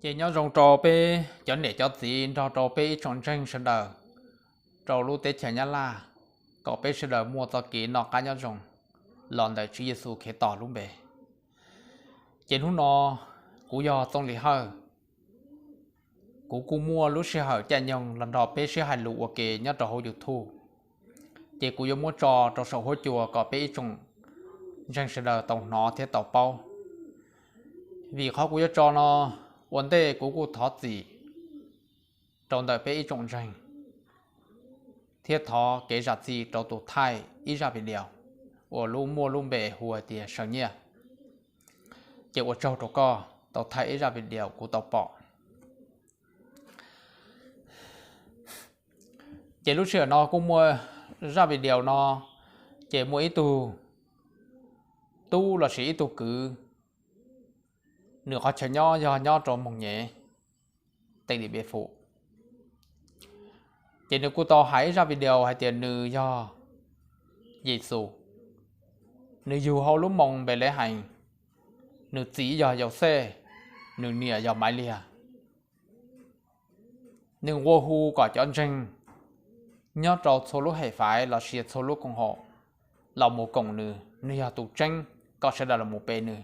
Ces nyob zoo rau peb cov niam cov txiv nrog rau peb ib tsoom ntseeg sawv daws rau lub teb chaws Nyab Laj, kom peb sawv daws muaj txoj kev noj qab nyob zoo los ntawm Tswv Yexus Khetos lub npe. Ces hnub no kuv yog Txooj Lis Hawj, kuv kuj muaj lub sij hawm caij nyoog los nrog peb sib hais lus ua ke nyob rau hauv YouTube. Ces kuv yuav muab tso rau saum huab cua kom peb ib tsoom ntseeg sawv daws tau hnov thiab tau paub. Vim qhov kuv yuav tso no, ua ntej kuv kuj thov txim rau ntawm peb ib tsoom ntseeg thiab thov kev zam txim rau tus thaij ib zaj video uas lub muaj lub npe hu hais tias Saw Nyiaj. Ces ua tsaug rau koj tau thaij ib zaj video kuv tau pom. Ces lub sij hawm no kuj muaj zaj video no, ces muaj ib tug tub lossis ib tug kwv, nws qhov chaw nyob yog nyob rau Moos Nyev, teej Lis Npia Fum. Ces nws kuj tau hais ib zaj video hais tias nws yog Yexus, nws yug hauv lub moos Npelehees, nws txiv yog Yauxej, nws niam yog Maiv Liag. Nws nqua hu kom cov ntseeg nyob rau txhua lub hem faiv lossis txhua lub koom haum los mus koom nws, nws yog tus tseeb, kom sawv daws los mus pe nws.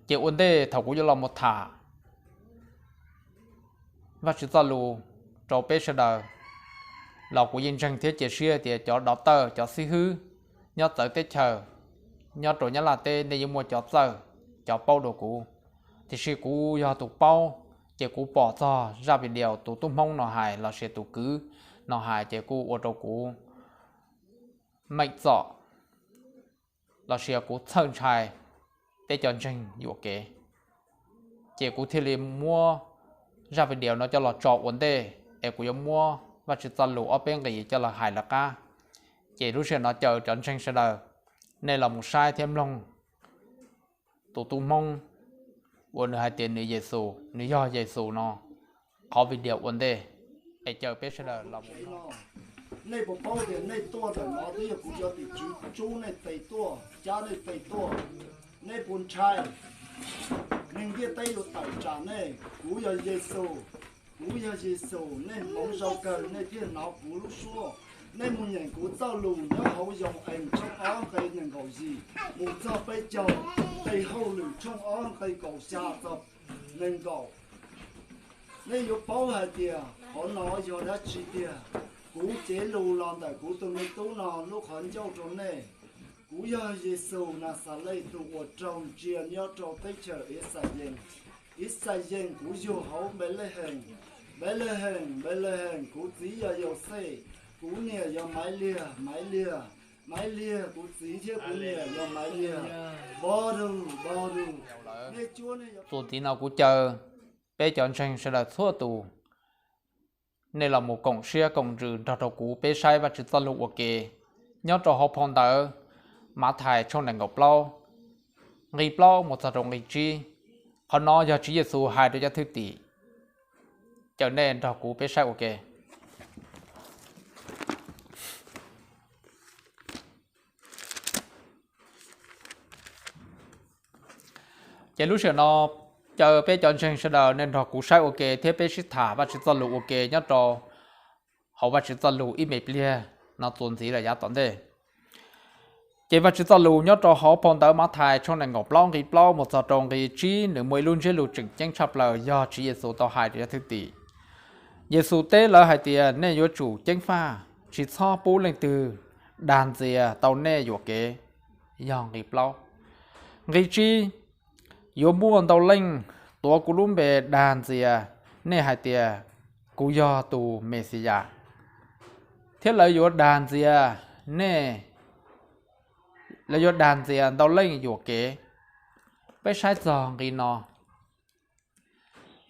Ces ua ntej thaum kuv yuav los mus tham Vajtswv txoj lus rau peb sawv daws los kuv yeej ntseeg thiab cia siab tias cov dov tawj cov xib hwb nyob txawv teb chaws, nyob rau Nyab Laj teb nej yeej muaj cov txawj, cov paub dua kuv. Tiam sis kuv yog tus paub, ces kuv pom txog zaj video tus tub Hmoob no hais lossis tus kwv no hais ces kuj ua rau kuv meem txom lossis kuv txhawj ntshai peb cov ntseeg yuam kev. Ces kuv thiaj li muab zaj video no coj los tso ua ntej es kuv yuav muab Vajtswv txoj lus ob peb nqis coj los hais lawv qab. Ces lub sij hawm no caw cov ntseeg sawv daws nej los mus saib thiab mloog tus tub Hmoob uas nws hais tias nws Yexus, nws yog Yexus no qhov video ua ntej, es caw peb sawv daws los mus. Nej puas paub tias nej tuaj ntawm no twb yog kuv cov tim tswv tsub nej tes tuaj, cab nej tes tuaj? Nej puas ntshai? Neeg ntiaj teb yuav tawm tsam nej. Kuv yog Yexus, kuv yog Yexus, nej hmoov zoo kawg nej thiaj hnov kuv lub suab. Nej mus nyeem kuv txoj lus nyob hauv Yauhees tshooj ob nqe nees nkaum yim mus txog peb caug, Tes Hauj Lwm tshooj ob nqe kaum xya txog nees nkaum. Nej yuav paub hais tias qhov no yog dab tsi tiag. Kuv cev lus los ntawm kuv tus me tub no lub qhov ncauj rau nej. Kuv yog Yexus Naxales tus uas raug ntsia nyob rau teb chaws Ixayees. Ixayees, kuv yug hauv Npelehees. Npelehees, Npelehees, kuv txiv yog Yauxej, kuv niam yog Maiv Liag. Maiv Liag, Maiv Liag, kuv txiv thiab kuv niam yog Maiv Liag. Npo rug, npo rug. Nej cuab nej yuav, txuas ntxiv no kuv caw peb cov ntseeg sawv daws txhua tus, nej los mus koom siab koom ntsws nrog rau kuv peb saib Vajtswv txoj lus ua ke nyob rau hauv phau ntawv Mathais tshooj nees nkaum plaub, nqe plaub mus txog rau nqe tsib. Qhov no yog Tswv Yexus hais rau cov thwj tim. Caw nej nrog kuv peb saib ua ke. Ces lub sij hawm no caw peb cov ntseeg sawv daws nej nrog kuv saib ua ke thiab peb sib tham Vajtswv txoj lus ua ke nyob rau hauv Vajtswv txoj lus ib me pliag no txuas ntxiv rau yav tom ntej. Ces Vajtswv txoj lus nyob rau hauv phau ntawv Mathais tshooj nees nkaum plaub nqe plaub mus txog rau nqe tsib, nws muaj ib lub ntsiab lus tseem ceeb tshaj plaws yog Tswv Yexus tau hais rau cov thwj tim. Yexus teb lawv hais tias, nej yuav tsum ceev faj, tsis txhob pub leej twg dag ntxias tau nej yuam kev, yog nqe plaub. Nqe tsib, yuav muaj ntau leej tuav kuv lub npe dag ntxias nej hais tias, kuv yog tus Mexiyas, thiab lawv yuav dag ntxias nej, lawv yuav dag ntxias ntau leej yuam kev. Peb saib txog nqe no,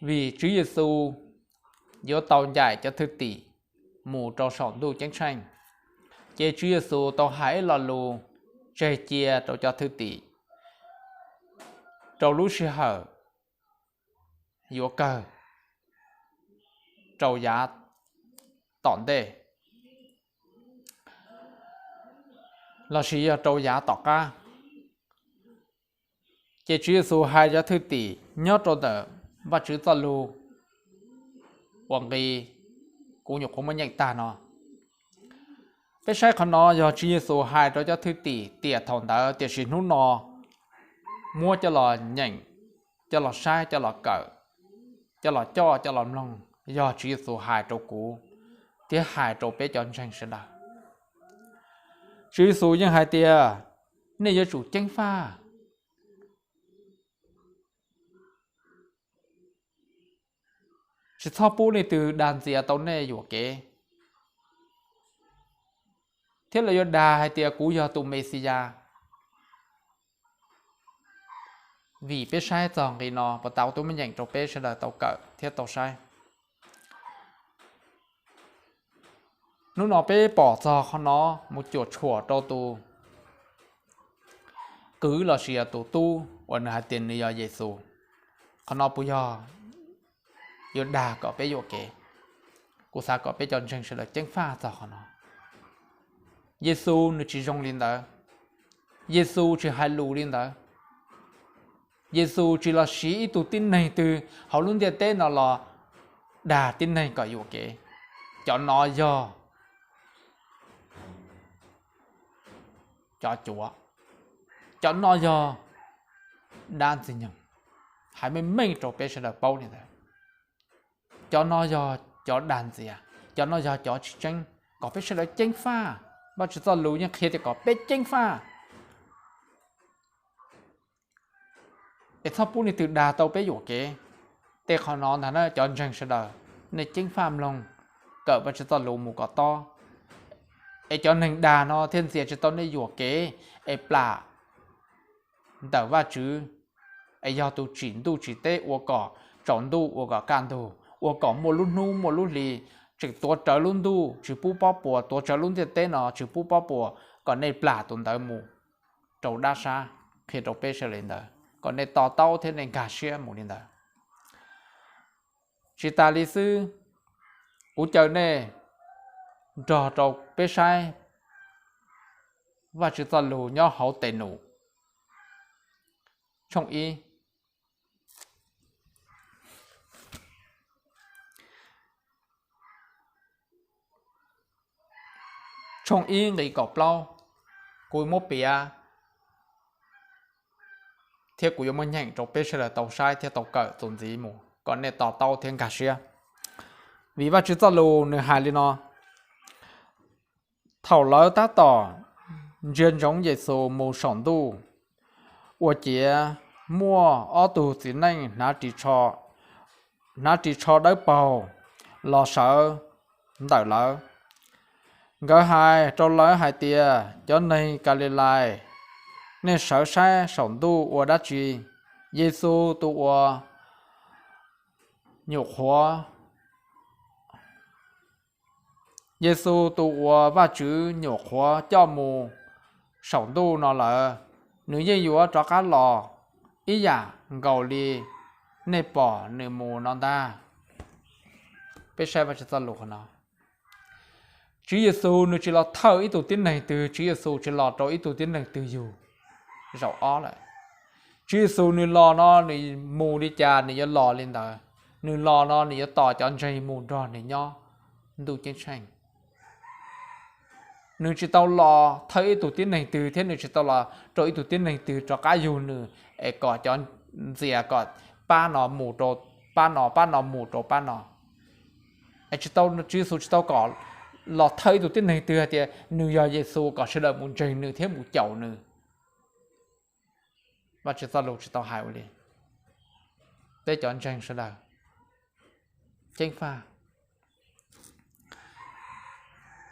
vim Tswv Yexus yuav tau ncaim cov thwj tim mus rau saum ntuj ceeb tsheej, ces Tswv Yexus tau hais ib lo lus tseg cia rau cov thwj tim rau lub sij hawm yuav kawg rau yav tom ntej lossis yog rau yav tom qab. Ces Tswv Yexus hais cov thwj tim nyob rau ntawm Vajtswv txoj lus uas nqi kuv nyuam qhuav muab nyeem tag no. Peb saib qhov no yog Tswv Yexus hais rau cov thwj tim tiam thaum ntawd, tiam sis hnub no muab coj los nyeem, coj los saib, coj los kawm, coj los coj, coj los mloog, yog Tswv Yexus hais rau kuv thiab hais rau peb cov ntseeg sawv daws. Tswv Yexus yeej hais tias nej yuav tsum ceev faj, tsis txhob pub leej twg dag ntxias tau nej yuam kev, thiab lawv yuav dag hais tias kuv yog tus Mexiyas. Vim peb saib txog nqi no, puas tas kuv twb muab nyeem rau peb sawv daws tau kawm thiab tau saib. Hnub no peb pom txog qhov no mus cuam tshuam rau tus kwv lossis yog tus tub uas nws hais tias nws yog Yexus. Qhov no puas yog yuav dag kom peb yuam kev? Kuv xav kom peb cov ntseeg sawv daws ceev faj txog qhov no. Yexus nws tsis zoo li ntawd. Yexus tsis hais lus li ntawd. Yexus tsis los siv ib tug tib neeg twg hauv lub ntiaj teb no los dag tib neeg kom yuam kev. Cov no yog cov cuav, cov no yog dab ntxwg nyoog. Hais meej meej rau peb sawv daws paub li ntawd. Cov no yog cov dag ntxias, cov no yog cov tsis tseeb, kom peb sawv daws ceev faj. Vajtswv txoj lus yeej qhia tias kom peb ceev faj, es txhob pub leej twg dag tau peb yuam kev. Tej qhov no ntag na cov ntseeg sawv daws, nej ceev faj mloog, kawm Vajtswv txoj lus mus kom tob, es cov neeg dag no thiaj ntxias tsis tau nej yuam kev, es plam ntawm Vajtswv, es yog tus tsim ntuj tsim teb ua kom tsaus ntuj ua kom kaj ntug, ua kom muaj lub hnub muaj lub hli, tseem tuav rawv lub ntuj tsis pub pob puas, tuav rawv lub ntiaj teb no tsis pub pob puas, kom nej plam tus ntawd mus rau dab sab, qhia rau peb sawv daws li ntawd, kom nej to taub thiab nej nkag siab mus li ntawd. Tsis tas li xwb, kuv caw nej nrog rau peb saib Vajtswv txoj lus nyob hauv Tes Num tshooj ib, tshooj ib nqi kaum plaub. Kuv muab piav thiab kuv yuav muab nyeem rau peb sawv daws tau saib thiab tau kawm txuas ntxiv mus kom nej to taub thiab nkag siab. Vim Vajtswv txoj lus nws hais li no: Thaum lawv tab tom ntsia ntsoov Yexus mus saum ntuj, ua ciav muaj ob tug txiv neej hnav ris hnav ris tsho dawb paug los sawv ntawm lawv. Nkawd hais rau lawv hais tias, Cov neeg Kalilais, nej sawv saib saum ntuj ua dab tsi? Yexus tus uas nyuam qhuav Yexus tus uas Vajtswv nyuam qhuav coj mus saum ntuj no lawm, nws yeej yuav rov qab los ib yam nkaus li nej pom nws mus no ntag. Peb saib Vajtswv txoj lus no, Tswv Yexus nws tsis los thawj ib tug tib neeg twg, Tswv Yexus tsis los rau ib tug tib neeg twg yug zaum ob lawm. Tswv Yexus nws los no nws mus li cas nws yuav los li ntawd. Nws los no nws yuav tos cov ntseeg mus nrog nws nyob ntuj ceeb tsheej. Nws tsis tau los thawj ib tug tib neeg twg thiab nws tsis tau los rau ib tug tib neeg twg rov qab yug nws, es kom cov ntxias kom pab no mus rau pab no, pab no mus rau pab no. Tswv Yexus tsis tau kom los thawj ib tug tib neeg twg hais tias nws yog Yexus kom sawv daws mus ntseeg nws thiab mus caum nws. Vajtswv txoj lus tsis tau hais ua li. Peb cov ntseeg sawv daws ceev faj.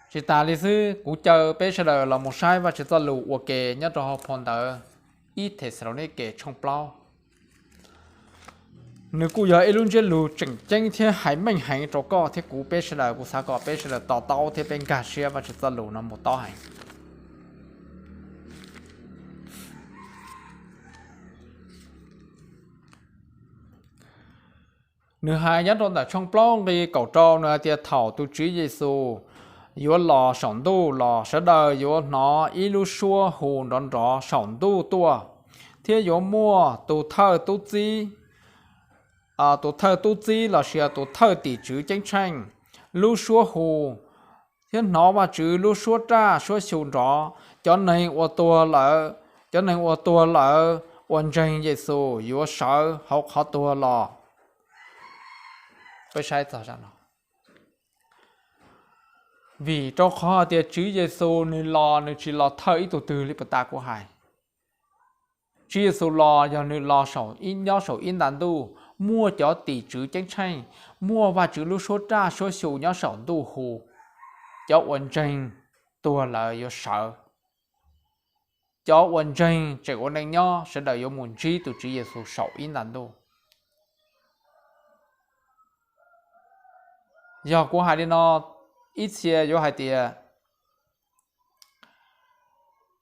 Tsis tas li xwb, kuv caw peb sawv daws los mus saib Vajtswv txoj lus ua ke nyob rau hauv phau ntawv ib Thexalaunikes tshooj plaub. Nws kuj yog ib lub ntsiab lus tseem ceeb thiab hais meej heev rau koj thiab kuv peb sawv daws. Kuv xav kom peb sawv daws to taub thiab peb nkag siab Vajtswv txoj lus no mus tob heev. Nws hais nyob rau ntawm tshooj plaub nqi kaum rau, nws hais tias thaum tus Tswv Yexus yuav los saum ntuj los, sawv daws yuav hnov ib lub suab hu nrov nrov saum ntuj tuaj, thiab yuav muaj tus thawj tub txib tus thawj tub txib lossis tus thawj tim tswv ceeb tsheej lub suab hu thiab hnov Vajtswv lub suab raj suab xyu nrov, cov neeg uas tuag lawm, cov neeg uas tuag lawm uas ntseeg Yexus yuav sawv hauv qhov tuag los. Vim rau qhov hais tias Tswv Yexus nws los nws tsis los thawj ib tug twg li puas tas kuv hais. Tswv Yexus los yog nws los nyob saum ib nta ntuj, muaj cov tim tswv ceeb tsheej, muaj Vajtswv lub suab raj suab xyu nyob saum ntuj hu, cov uas ntseeg tuag lawm yuav sawv. Cov uas ntseeg tseem ua neej nyob sawv daws yuav mus ntsib tus Tswv Yexus saum ib nta ntuj. Yog kuv hais li no, ib txhia yuav hais tias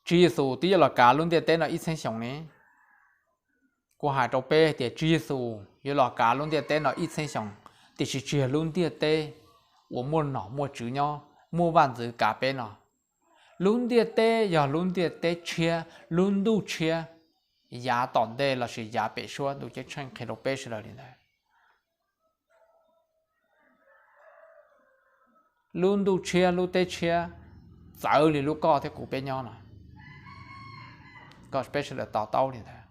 Tswv Yexus twb yuav los kav lub ntiaj teb no ib txhiab xyoo ne. Kuv hais rau peb tias Tswv Yexus yuav los kav lub ntiaj teb no ib txhiab xyoo, tiam sis tsis yog lub ntiaj teb uas muaj nom muaj tswv nyob, muaj vaj ntxwv kav peb no. Lub ntiaj teb yog lub ntiaj teb tshiab, lub ntuj tshiab, yav tom ntej lossis yav pem suab ntuj ceeb tsheej qhia rau peb sawv daws li ntawd. Lub ntuj tshiab lub teb tshiab txawv li lub koj thiab kuv peb nyob no, kom peb sawv daws to taub li ntawd.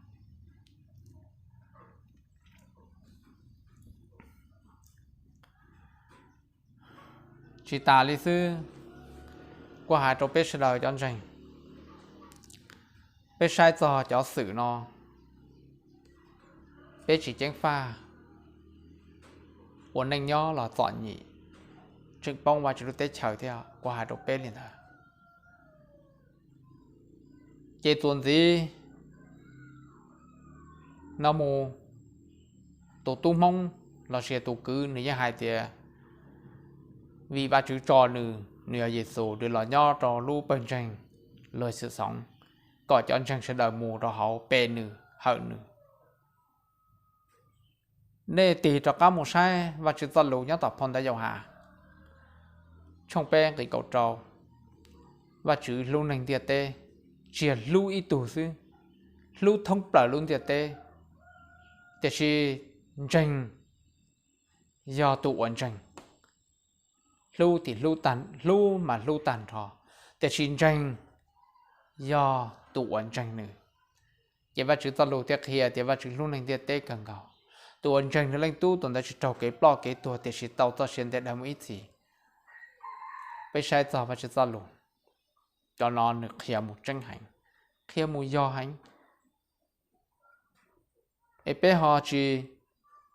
Tsis tas li xwb, kuv hais rau peb sawv daws cov ntseeg, peb saib txog cov xwm no, peb tsis ceev faj ua neej nyob los txom nyem, tseem poob Vajtswv lub teb chaws thiab, kuv hais rau peb li ntawd. Ces txuas ntxiv no mus, tus tub Hmoob lossis tus kwv nws yeej hais tias vim Vajtswv tso nws, nws yog Yexus, nws los nyob rau lub pawg ntseeg luag xwm xoov, kom cov ntseeg sawv daws mus rau hauv pe nws hawm nws. Nej tig rov qab mus saib Vajtswv txoj lus nyob tom phau ntawv Yauhas tshooj peb nqe kaum rau. Vajtswv hlub neeg ntiaj teb, tsis yog hlub ib tug xwb, hlub thoob plaws lub ntiaj teb. Tiam sis ntseeg yog tus uas ntseeg, hlub tim hlub mas hlub tag nrho, tiam sis ntseeg yog tus uas ntseeg nws. Ces Vajtswv txoj lus thiaj qhia tias Vajtswv hlub neeg ntiaj teb kawg nkaus. Tus uas ntseeg nws Leej Tub tus ntawd tsis raug kev ploj kev tuag tiam sis tau txoj sia ntev daws mus ib txhis. Peb saib txog Vajtswv txoj lus, cov no nws qhia mus tseeb heev, qhia mus yog heev. Es peb ho tsis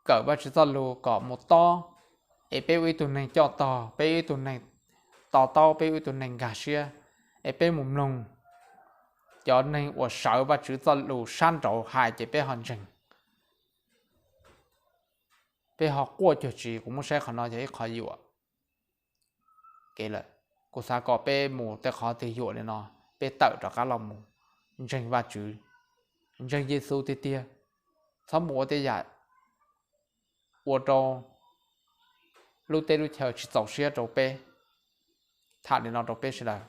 kawm Vajtswv txoj lus kom mus tob, es peb ua ib tug neeg coj tog, peb ua ib tug neeg to taub, peb ua ib tug neeg nkag siab, es peb mus mloog cov neeg uas sawv Vajtswv txoj lus sab nraud hais ces peb ho ntseeg, peb ho quaj cuag tsis. Kuv muab saib qhov no yog ib qho yuam kev lawm. Kuv xav kom peb mus tej qhov twg yuam li no, peb tawm rov qab los mus ntseeg Vajtswv, ntseeg Yexus tiag tiag, txhob mus ua tej yam ua rau lub teb lub chaw tsis txaus siab rau peb. Tham li no rau peb sawv daws.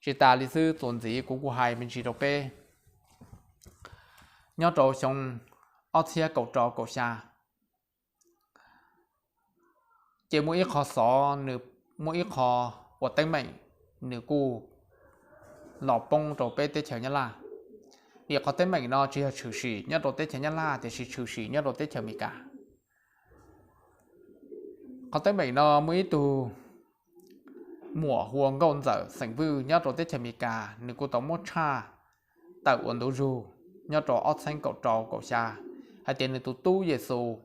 Tsis tas li xwb, txuas ntxiv kuv kuj hais me ntsis rau peb, nyob rau xyoo ob txhiab kaum rau kaum xya, ces muaj ib qho xov, nws muaj ib qho ua teeb meem, nws kuj los poob rau peb teb chaws Nyab Laj. Vim qhov teeb meem no tsis yog tshwm sim nyob rau teb chaws Nyab Laj tiam sis tshwm sim nyob rau teb chaws Amelikas. Qhov teeb meem no muaj ib tug muam hu ua Nkauj Ntxawm xeem Vwj nyob rau teb chaws Amelikas, nws kuj tau muab tshaj tawm ua ntu zus nyob rau ob txhiab kaum rau kaum xya hais tias nws tus tub Yexus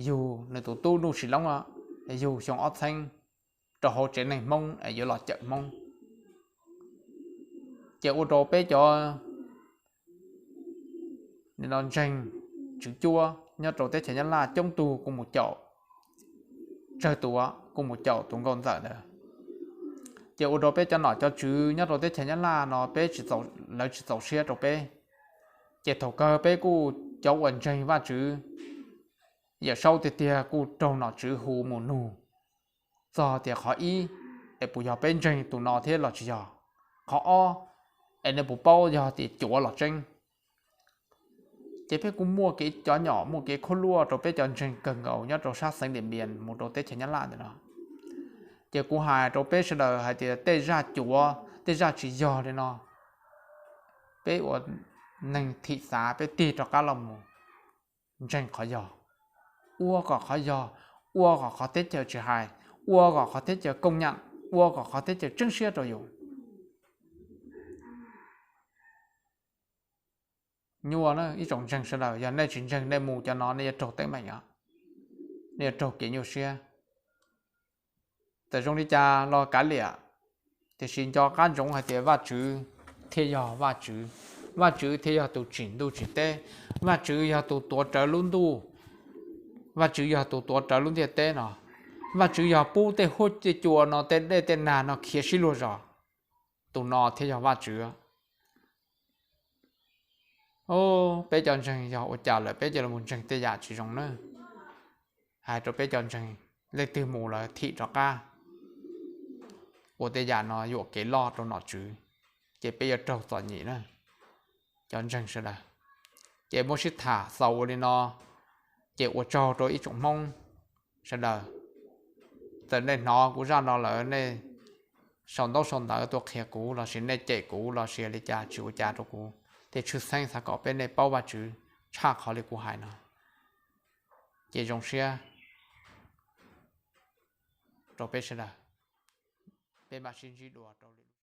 yug, nws tus tub Nuj Sis Loob yug xyoo ob txhiab rau hauv tsev neeg Hmoob es yuav los cawm Hmoob. Ces ua rau peb cov ntseeg tswv cuab nyob rau teb chaws Nyab Laj coob tug kuj mus caum, tsawg tus kuj mus caum tus Nkauj Ntxawm ntawd. Ces ua rau peb cov nom cov tswv nyob rau teb chaws Nyab Laj no peb, lawv tsis txaus siab rau peb. Ces thaum kawg peb kuj cov uas ntseeg Vajtswv, Yawm Saub tiag tiag kuj raug nom tswv hu mus nug txog tias qhov ib, es puas yog peb ntseeg tus no thiab los tsis yog? Qhov ob, es nws puas paub yog tias cuav los tseeb? Ces peb kuj muaj kev cov nyom muaj kev khuab luaj rau peb cov ntseeg kawg nkaus nyob rau sab xeev Diam Npias mus rau teb chaws Nyab Laj ntawm no. Ces kuv hais rau peb sawv daws hais tias tej zaj cuav tej zaj tsis yog li no, peb ua neeg thim xav peb tig rov qab los mus ntseeg qhov yog, ua kom qhov yog, ua kom qhov teb chaws tsis hais, ua kom qhov teb chaws koom nyam, ua kom qhov teb chaws tseeb siab rau yus. Nyuaj na ib tsoom ntseeg sawv daws, yog nej tsis ntseeg nej mus cov no nej yuav raug teeb meem os, nej yuav raug kev nyuaj siab. Txawm zoo li cas los kav liam, tiam sis nco qab ntsoov hais tias Vajtswv thiaj yog Vajtswv, Vajtswv thiaj yog tus tsim ntuj tsim teb, Vajtswv yog tus tuav rawv lub ntuj, Vajtswv yog tus tuav rawv lub ntiaj teb no, Vajtswv yog pub tej huab tej cua no tej dej tej nag no khiav sib luag zos, tus no thiaj yog Vajtswv. Peb cov ntseeg yog ua cas lawm peb cia li mus ntseeg tej yam tsis zoo na. Hais rau peb cov ntseeg, leej twg mus lawm thim rov qab, ua tej yam no yuam kev loj rau nom tswv, ces peb yuav raug txom nyem na cov ntseeg sawv daws. Ces muab sib tham xaus ua li no, ces ua tsaug rau ib tsoom Hmoob sawv daws. Txawm nej hnov kuv zaj no lawm nej sau ntaub sau ntawv tuaj qhia kuv lossis nej cem kuv lossis li cas tsis ua cas rau kuv, thiab tshwj xeeb xav kom peb nej paub Vajtswv tshaj qhov li kuv hais no. Ces zoo siab rau peb sawv daws, peb mam sib ntsib dua rau